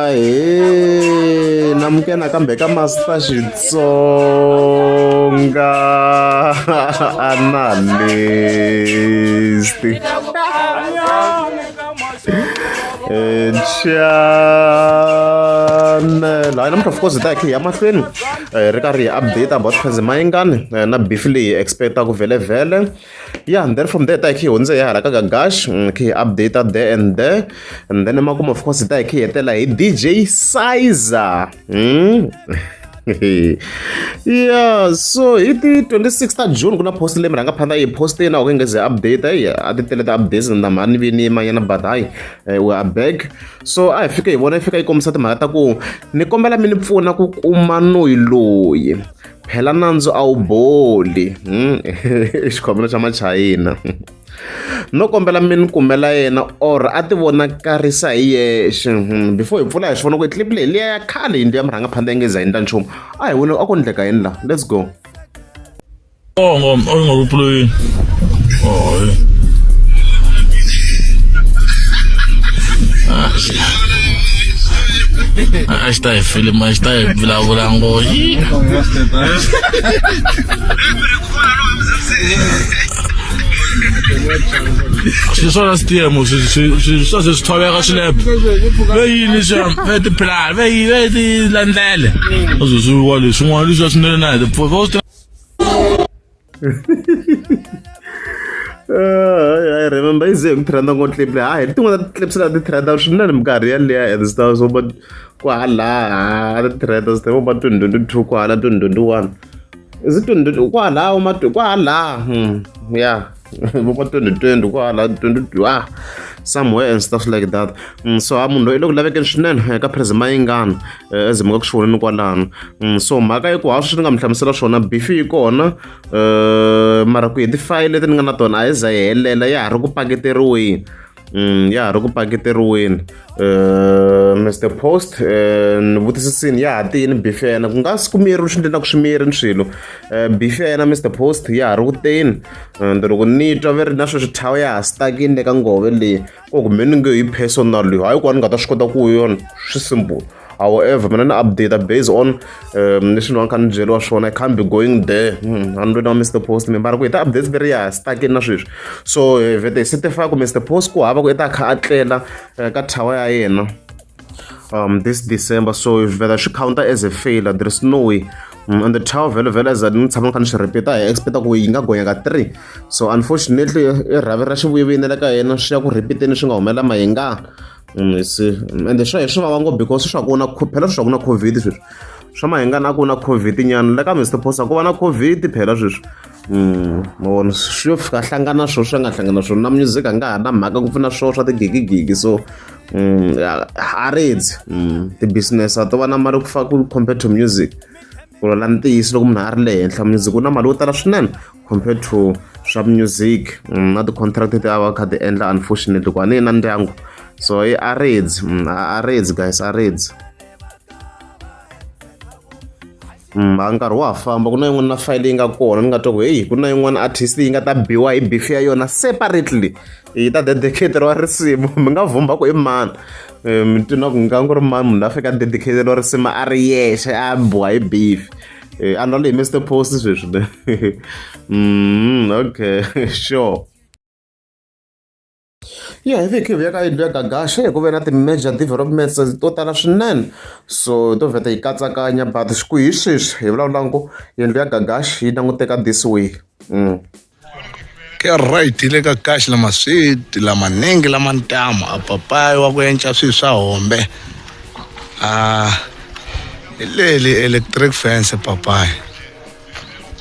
Ahee namukela nakambe ka Master Xitsonga Analyst channel hayi namuntlha of course hi ta hi kha hi ya mahlweni ri karhi hi update about President Mayengani na beef leyi hi expect-aku vhele vhele. Ya and then from there hi ta hi kha hi hundze hi ya hala ka Gagash hi kha hi update there and there and then emakumu of course hi ta hi kha hi hetelela hi D_J Sizer ya so hi ti 26 ta June ku na post leyi murhangaphandla yi postini a ku nge ze update eyi a ti tele ti-updates na mhani vi ni yimanyana but hayi we are back so a hi fike hi vona yi fika yi kombisa timhaka ta ku ni kombela mi ni pfuna ku kuma noyi loyi. Phela nandzu a wu boli i xikhomelo xa machayina no kombela mi ni kumela yena or a ti vonakarisa hi yexe before hi pfula hi swi vona ku clip leyi liya ya khale yindlu ya murhangaphandle yi nge za yi endla nchumu a hi voni a ku endleka yini la let's go. Bongo a yi nga ku puleni. Hayi. A xi ta hi filima a xi ta hi vulavula ngo yi. Swi swona switiyemo swi swi swi swa se swi tshoveka swinepe ve yini swa ve tipulani ve yi ve tilandlele a swi swi wa leswin'wana leswiya swinene na hi tipfuka. I remember yi ze hi ku trenda ngo clip leyi hayi tin'wana ta ti-clips leti ti trenda swinene minkarhi yaliya and stuff so but kwahala a ti trenda swi tiva 2022 kwahala 2021 is it 2020 kwahala ma kwahala yeah vo ma 2020 kwahala 22 ah somewhere and stuff like that so a munhu loyi i le ku lavekeni swinene eka president Mayengani as mi nga ku swi voneni kwalano so mhaka yi ku ha swi ni nga mi hlamusela swona beef yi kona mara ku hi tifayili leti ni nga na tona a yi za yi helela ya ha ri ku paketeriweni ya ha ri ku paketeriweni Mister Post ni vutisisini ya ha tiyini beef ya yena ku nga si ku miyeriwi swi endla ku swi miyerini swilo beef ya yena Mister Post ya ha ri ku teni and loko ni twa va ri na sweswi thawu ya ha stuck-ini le ka ngove leyi ku ku me ni nge hi personal hayi ku a ni nga ta swi kota ku yona swi simple however mina ni update based on leswi ni va ni kha ni byeriwa swona I can't be going there a ni lweli na Mister Post mi mara ku hi ta updates leri ya ha stuck-ini na sweswi so hi vhete hi certify ku Mister Post ku hava ku i ta kha a tlela ka tower ya yena this December so vhela swi counter as a failure there is no way and the tower vhele vhele as ni tshama ni kha ni swi repeat hi expect ku yi nga gonya ka 3 so unfortunately i rhavi ra xivuyivuyini le ka yena swi ya ku repeat-eni swi nga humelela mayengani you see ende swa hi swi vava ngopfu because swa ku na phela swa ku na COVID sweswi swa mayengani a ku na COVID nyana le ka Mister Post a ku va na COVID phela sweswi ma vona swi yo fika hlangana swo swi nga hlangana swona na music a nga ha na mhaka ngopfu na swona swa tigigigigi so a ridzi ti-business a to va na mali ku fa ku compared to music ku lwela ntiyiso loko munhu a ri le henhla music wu na mali yo tala swinene compared to swa music na ti-contract leti a va kha ti endla unfortunately ku a ni na ndyangu so i a ridzi a ridzi guys a ridzi a nkarhi wa ha famba ku na yin'wana na fayele yi nga kona ni nga twa ku heyi ku na yin'wana artist yi nga ta biwa hi beef ya yona separately yi ta dedicateriwa risimu mi nga vhumba ku i mani mi twi na ku nga ku ri mani munhu a fika a dedicateriwa risimu a ri yexe a biwa hi beef a ni hi Mister Post sweswi okay sure. Ya hi vhiki hi vuya ka yindlu ya Gagash ku ve na ti-major developments to tala swinene so to vheta yi katsakanya but ku hi sweswi hi vulavulaka ku yindlu ya Gagash yi languteka this way. Ke right le ka kahle lama switi lamaningi lama ntamu a papayi wa ku enca swilo swa hombe a hi leli electric fence papayi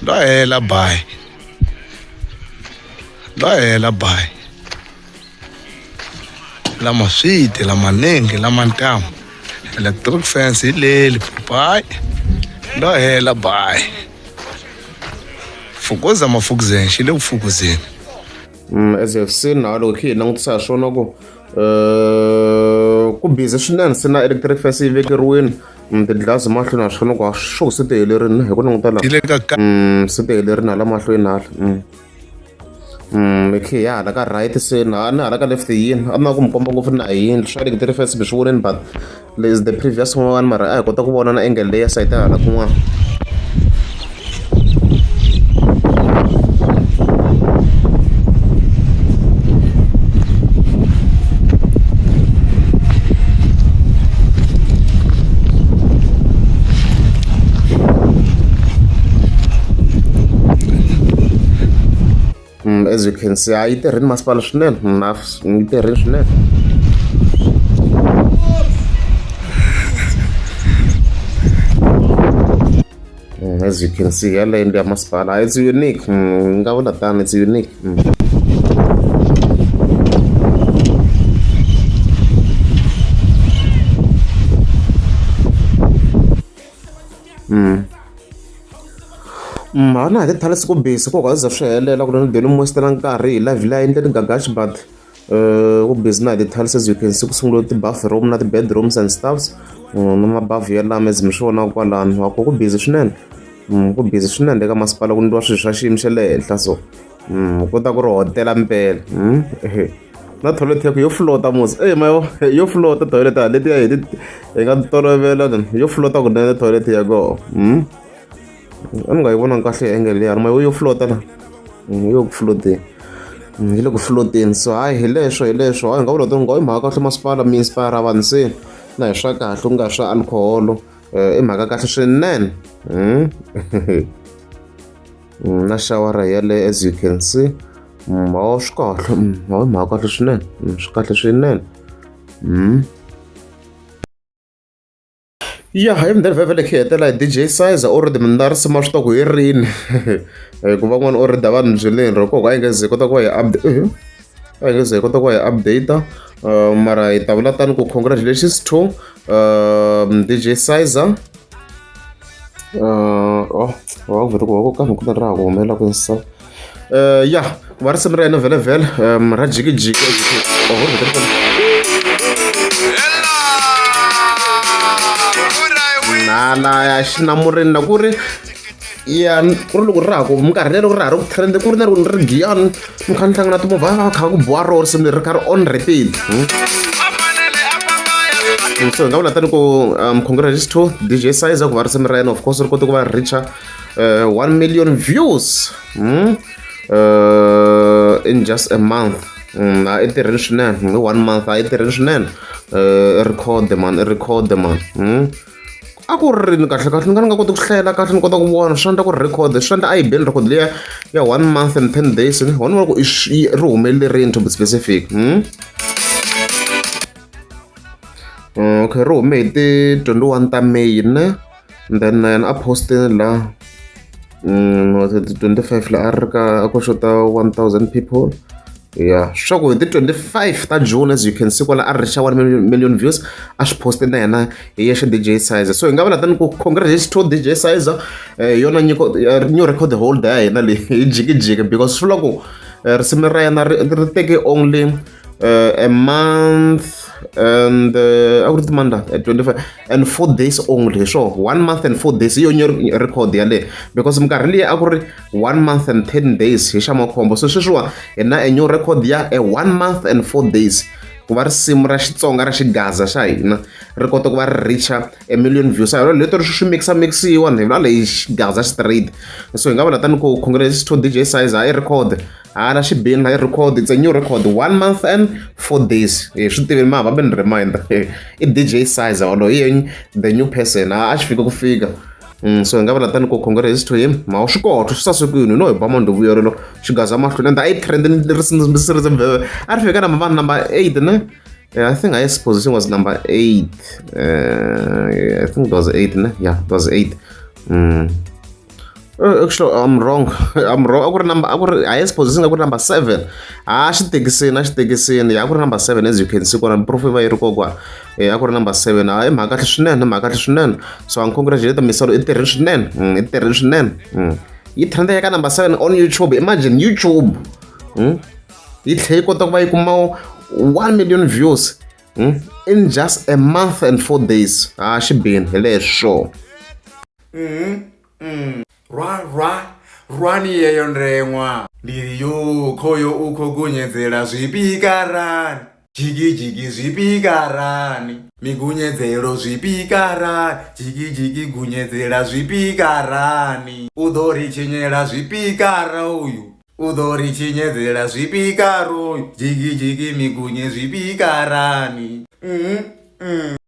lo hela bayi lo hela bayi lama switi lamaningi lama ntamu electric fence hi leli papayi lo hela bayi fukuza mafukuzeni xi le ku fukuzeni. As you have seen now loko hi langutisa hi swona ku ku busy swinene se na electric fence yi vekeriwini tidlasi mahlweni na swona ku a swo se ti helerini hi ku languta la se ti helerini hala mahlweni hala. Okay ya hala ka right se na na hala ka left yini a na ku mi komba ngopfu na hi yindlu swa le ti first mi swi voneni but is the previous one mara a hi kota ku vona na angle leyi ya sayiti hala kun'wana. As you can see a yi tirhini masipala swinene yi tirhini swinene. As you can see yaleyo yindlu ya masipala it's unique ni nga vula tano it's unique. A na ha ti thalisi ku busy ku za swi helela ku ni bele ni wasitela nkarhi hi live leyi endleni gagashi but ku busy na hi ti-tiles as you can see ku sunguriwe ti-bathroom na ti-bedrooms and stuffs na mabavhu yalamo as mi swi vona kwalano wa ku busy swinene ku busy swinene le ka masipala ku endliwa swilo swa xiyimo xa le henhla so kota ku ri hotela mpela na toilet ya ku yo flota mos e ma yo flota toilet letiya hi hi nga tolovela yo flota kunene toilet ya kona a ni nga yi vonangi kahle angle liyani ma yo flota la yo ku floteni yi le ku floteni so hayi hi leswo hi leswo hayi hi nga vula to ngo i mhaka kahle masipala mi inspire vanhu se na hi swa kahle ku nga swa alcohol i mhaka kahle swinene na xawara yaleyo as you can see hawa swi kahle hawa i mhaka kahle swinene swi kahle swinene. Ya hi mi vhele khe hetela hi D_J Sizer already mina risimu a swi tiva ku hi rini hi ku van'wana already a va ni byeleni ro koho a hi nge ze hi kota ku va hi update a hi nge ze hi kota ku va hi update mara hi ta vula tani ku congratulations to D_J Sizer oh wa ku vhete ku wa ku kambe ku na ra ha ku humelela ku so ya va risimu ra yena vhele vhele ra jikijiki oh nala ya xinamurini na ku ri ya ku ri loko ra ha ku minkarhi leyi loko ra ha ri ku trend ku ri na loko ri giyani mi kha ni hlangana timovha va kha ku biwa roho risimu leri ri kha ri on repeat so hi nga vula tani ku congratulations to DJ Sizer ku va risimu ra yena of course ri kote ku va reacha 1 million views in just a month a i tirhile swinene hi one month a yi tirhile swinene i record man i record man a ku ri rini kahle kahle ni nga ni nga koti ku hlayela kahle ni kota ku vona swi endla ku ri record swi endla a yi beni record liya ya one month and 10 days ni vona ku i ri humelerile to be specific okay ri hume hi ti 21 ta May ne and then na yena a postini la 25 la a ri ka a ku xota 1000 people ya swa ku hi ti 25 ta June as you can see kwala a ri xa 1 million views a swi poste na yena hi yexe DJ Sizer so hi nga vula tani ku congratulations to DJ Sizer hi yona nyiko new record holder ya hina leyi hi jikijiki because swi vula ku risimu ra yena ri teke only a month and a ku ri timanda 25 and 4 days only hi swona 1 month and 4 days hi yo new record yaleyo because minkarhi liya a ku ri 1 month and 10 days hi xa makhombo so sweswiwa hi na a new record ya a 1 month and 4 days ku va risimu ra Xitsonga ra xigaza xa hina ri kota ku va ri reacha a million views a leto ri swi mixa mixiwa ni vula leyi xigaza straight so hi nga vula tani ku congratulations to DJ Sizer i record hala xibini i record it's a new record 1 month and 4 days hi swi tiveni ma va ni reminder i DJ Sizer walowo hi yena the new person a xi fika ku fika so hi nga vula tani ku congratulations to him ma swi kota swi sasekile no hi ba mandlhovu yolelo xigaza mahlweni and a yi trend risimu a ri fika number number 8 ne Yeah, I think highest position was number 8. Yeah, I think it was 8, ne? Yeah, it was 8. Actually, I'm wrong. I'm wrong. A ku ri number, a ku ri highest position a ku ri number 7. A xi tikisini, a xi tikisini. A ku ri number 7 as you can see kona proof yi va yi ri kokwana. A ku ri number 7. A i mhaka kahle swinene, i mhaka kahle swinene. So I'm congratulate Misalo i tirhile swinene. I tirhile swinene. Yi trend ya ka number 7 on YouTube. Imagine YouTube. Yi tlhela yi kota ku va yi kuma 1 million views in just a month and 4 days. A xi bini hi leswo. Rwa rwa rwani yeyo ndengwa. Ndi ri yo khoyo u khou gunyedzela zwipikarani jigijigi zwipikarani migunyedzelo zwipikarani jigijigi gunyedzela zwipikarani u ḓo ri tshinyela zwipikara uyu u ḓo ri tshinyedzela zwipikara uyu jigijigi migunye zwipikarani mm, mm.